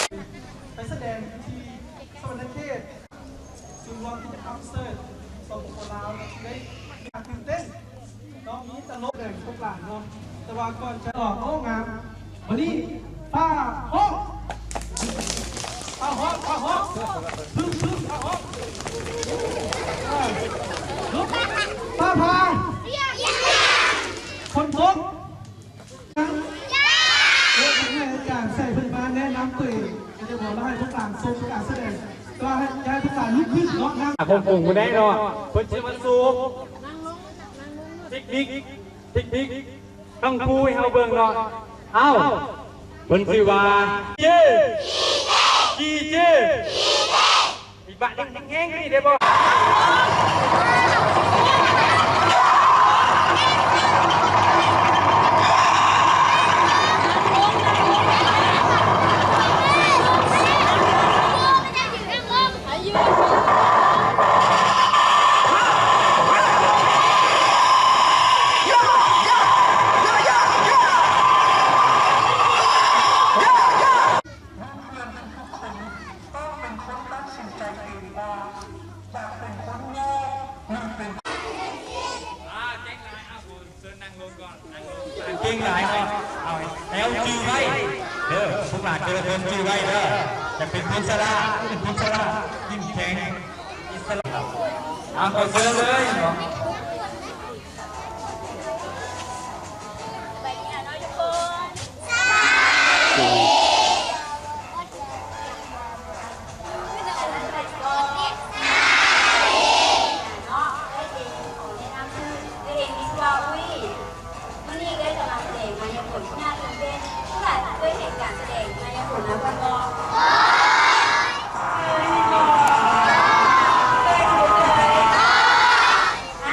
ໄປສະແດງທີ່ສະຫວັນນະເຂດ ສູນລວມກິດຈະກຳເສີດ ສປປ ລາວ ໄດ້ຢ່າງຕື່ນເຕັ້ນເນາະ ມີຕະຫຼົກແດງພວກຫຼານເນາະ ແຕ່ວ່າກ່ອນຈະອອກ ໂອ້ ງາມ ບາດນີ້ ຟ້າຮ້ອງ ຟ້າຮ້ອງ ຟ້າຮ້ອງ ພຶ້ງໆ ຟ້າຮ້ອງ ເອີ ລຸກ ຟ້າຜ່າ ຝົນຕົກ. ເອີ ອາຈານໃສ່ເພິ່ນມາແນະນຳຕົວເອງ ກໍຈະບອກວ່າໃຫ້ພວກຫຼານຊົມການສະແດງ ກໍໃຫ້ ໃຫ້ພວກຫຼານລຸກຂຶ້ນເນາະ ນາງ ອ່າ ຄົງຄົງບໍ່ໄດ້ເນາະ ເພິ່ນຊິມາສູບ ທິກນິກ ທິກນິກ ຕ້ອງຄູໃຫ້ເຮົາເບິ່ງເນາະ ເອົ້າ ເພິ່ນຊື່ວ່າ ເຈ ຈີເຈ ອີກບາດໜຶ່ງແຮງໆ ນີ້ໄດ້ບໍ່? ນັກຮຽນທຸກຄົນຕ້ອງເປັນຄົນຕັດສິນໃຈເອງວ່າຢາກເປັນຄົນໂງ່ ຫຼື ເປັນ ອ່າ ເກັ່ງຫຼາຍ ເອົາ ເຊີນນັ່ງລົງກ່ອນ ນັ່ງລົງ ເກັ່ງຫຼາຍເນາະ ເອົາ ແລ້ວຈື່ໄວ້ເດີ ພວກຫຼານແຕ່ລະຄົນຈື່ໄວ້ເດີ ຢາກເປັນຄົນສະຫຼາດ ເປັນຄົນສະຫຼາດ ເຂັ້ມແຂງ ອິດສະຫຼະ ເອົາ ຂໍເຊີນເລີຍເນາະ. ສະບາຍດີເນາະທຸກຄົນ ສະບາຍດີ ເນາະ ເອື້ອຍເອງຂໍແນະນຳຊື່ ເອື້ອຍເອງມີຊື່ວ່າ ອຸ້ຍ ມື້ນີ້ເອື້ອຍຈະມາສະແດງມາຍາກົນທີ່ໜ້າຕື່ນເຕັ້ນ ຜູ້ຫຼາຍເຄີຍເຫັນການສະແດງມາຍາກົນນະເພິ່ນບໍ່? ອ່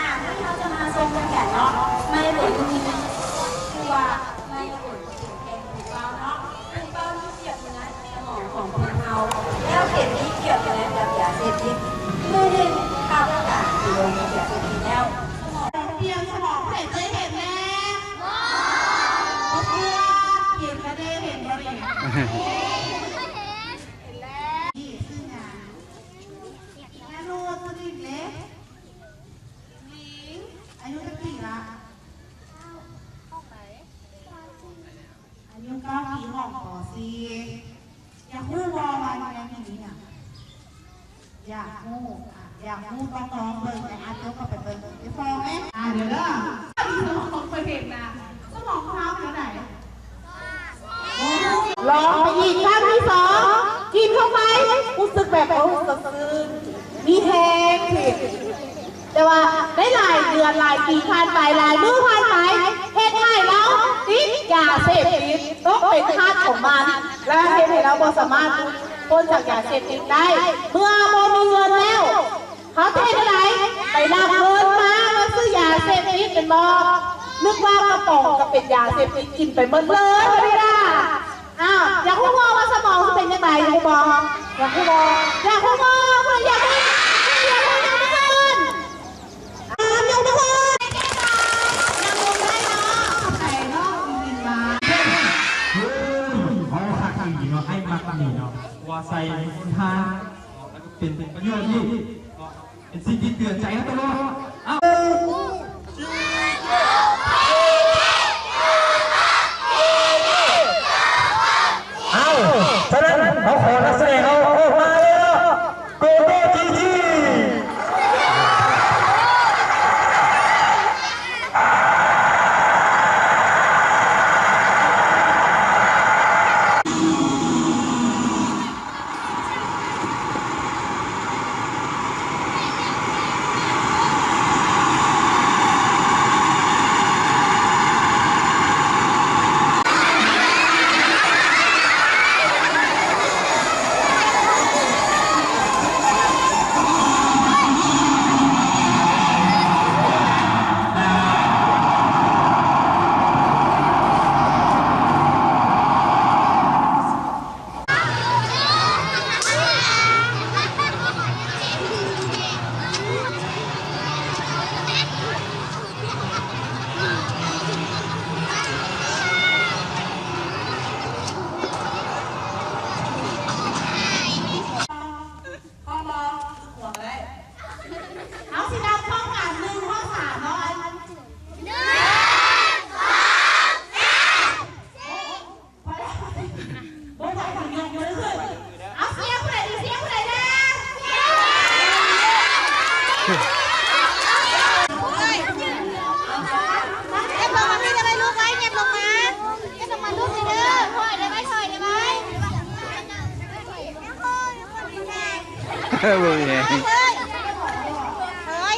າ ມື້ນີ້ເຮົາຈະມາຊົມກັນເນາະ ມາຍາກົນທີ່ມີຊື່ວ່າ ມາຍາກົນທີ່ເປັນແຂງຂອງເຮົາເນາະ ເປັນເປົ້າທີ່ປຽບເໝືອນສະໝອງຂອງຄົນເຮົາ ແລ້ວເປັນທີ່ປຽບເໝືອນກັບຢາເສບຕິດ ມື້ໜຶ່ງຖ້າວ່າການເປັນໂລກຢາເສບຕິດແລ້ວ ສະໝອງ ປ່ຽນສະໝອງ ໃຜເຄີຍເຫັນແດ່? ບໍ່ເຊື່ອ ເຫັນລະເດ້ ເຫັນບໍ່ນີ້? ນີ້ຊື່ຫຍັງ? ນາໂນດ ຜູ້ນີ້ເດ້. ຍິງ ອາຍຸຈັກປີລະ? ອາຍຸເກົ້າປີ ຫ້ອງ ປໍສີ່. ຢາກຮູ້ບໍ່ວ່າຢູ່ໃນນີ້ມີຫຍັງ? ຢາກຮູ້ ອ່ະ ຢາກຮູ້ຕ້ອງລອງເບິ່ງ ແຕ່ອາຈົກເຂົ້າໄປເບິ່ງ ໄປຟ້ອງແມ່ ອ່າ ດຽວເດີ ສະໝອງເຄີຍເຫັນນະ ສະໝອງຂອງເຮົາເປັນແນວໃດ? ລອງໄປອີກຄັ້ງທີສອງ ກິນເຂົ້າໄປ ຮູ້ສຶກແບບ ໂອ້ ສົດຊື່ນ ມີແຮງຂຶ້ນ. ແຕ່ວ່າໄດ້ຫຼາຍເດືອນຫຼາຍປີຜ່ານໄປ ຫຼາຍມື້ຜ່ານໄປ ເຮັດໃຫ້ລາວຕິດຢາເສບຕິດ ຕົກເປັນທາດຂອງມັນ ແລະ ເຮັດໃຫ້ລາວບໍ່ສາມາດພົ້ນຈາກຢາເສບຕິດໄດ້. ເມື່ອບໍ່ມີເງິນແລ້ວ ເຮົາຈະເຮັດຈັ່ງໃດ? ໄປລັກເງິນມາ ມາຊື້ຢາເສບຕິດແມ່ນບໍ່? ນຶກວ່າກະປ໋ອງກະເປັນຢາເສບຕິດ ກິນໄປໝົດເລີຍ ບໍ່ໄດ້ລະ. ອ້າວ ຢາກຮູ້ບໍ່ວ່າສະໝອງຊິເປັນຈັ່ງໃດ? ຢາກຮູ້ບໍ່? ຢາກຮູ້ບໍ່? ຢາກຮູ້ບໍ່? ຜູ້ໃດຢາກຮູ້? ຢາກຮູ້ ຍົກມືຂຶ້ນ ອ່າ ຍົກມືຂຶ້ນ ຍັງລົງໄດ້ເນາະ ຂອບໃຈເນາະ ຍິນດີມາກ. ໂອ້ຍ ເວົ້າຄັກອີ່ຫຼີເນາະ ອ້າຍມັກນີ້ເນາະ ວ່າໃສ່ໃນຫົນທາງ ເປັນປະໂຫຍດອີກເນາະ ເປັນສິ່ງທີ່ເຕືອນໃຈເຮົາຕະຫຼອດ. ເອົ້າ ເອົ້າ ສະນັ້ນເຮົາຂໍນັກສະແດງເຮົາອອກມາເລີຍເນາະ ໂກໂກ້ຈີຈີ. ເອົາ ສຽງຜູ້ໃດດີ ສຽງຜູ້ໃດແດ່? ເກັບລົງມາພີ້ໄດ້ໄວລູກ ໄວ ເກັບລົງມາ ເກັບລົງມາລູກນີ້ເດີ ຖອຍໄດ້ໄວ ຖອຍໄດ້ໄວ ບໍ່ມີແຮງ ເຮີ້ຍ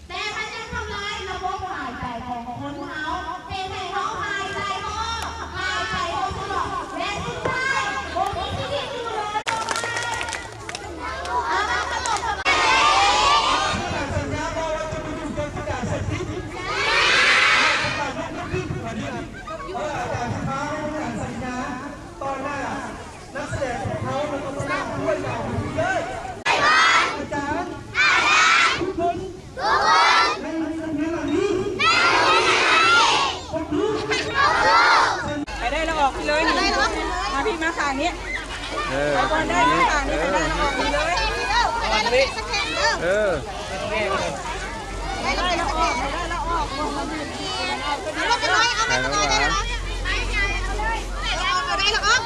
ແຕ່ມັນຍັງທຳລາຍລະບົບຫາຍໃຈຂອງຄົນເຮົາ ເຮັດໃຫ້ເຮົາຫາຍໃຈຮອດ ຫາຍໃຈບໍ່ສະດວກ ແລະ ສຸດທ້າຍບໍ່ມີຊີວິດຢູ່ເລີຍ. ເອົາລະ ຕະຫຼົກກັນແລ້ວ ສັນຍາບອກວ່າຈະບໍ່ຢູ່ກັບຢາເສບຕິດ ເອີ ອາຈານສິພາ ເຮົາຕ້ອງການສັນຍາ ຕອນໜ້າ ນັກສະແດງຂອງເຮົາ ແລ້ວກໍຄະນະດ້ວຍ ເຈົ້າ ເດີ ອາຈານ ອາຈານ ທຸກຄົນ ໃນໂຮງຮຽນຫຼັງນີ້ ໄປໄດ້ລະອອກໄປເລີຍນີ້ ມາພີ້ ມາຂ້າງນີ້ ເອີ ໄປກ່ອນໄດ້ ມາຂ້າງນີ້ ໄປໄດ້ລະອອກໄປເລີຍ ເອີ ໄດ້ລະອອກ ໄດ້ລະອອກ ເອົາລົງໄປເລີຍ ເອົາໄປເລີຍ ໄດ້ລະອອກ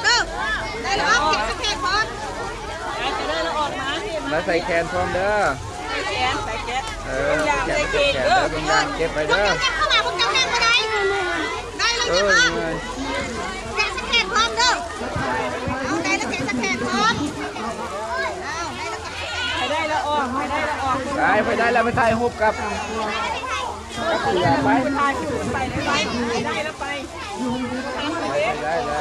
ໄດ້ລະອອກ ເກັບສະແກນພ້ອມ ໄດ້ລະອອກມາ ມາໃສ່ແຂນພ້ອມເດີ ໃສ່ແຂນ ໃສ່ແຂນ ເອີ ທຸກຢ່າງໃສ່ເຂນເດີ ທຸກຢ່າງເກັບໄວ້ເດີ ເອົາເກັບເຂົ້າມາ ພວກເຈົ້າແຮງບໍ່ໄດ້ ໄດ້ລະອອກ ເກັບສະແກນພ້ອມເດີ ເອົາ ໄດ້ລະ ເກັບສະແກນພ້ອມ ເອົາ ໄດ້ລະ ໄປໄດ້ລະອອກ ໄປໄດ້ລະອອກ ໄປ ໄປໄດ້ລະ ໄປຖ່າຍຮູບກັບ ໄປ ໄປ ໄປ ໄປໄດ້ລະ ໄປ ໄປໄດ້ລະ.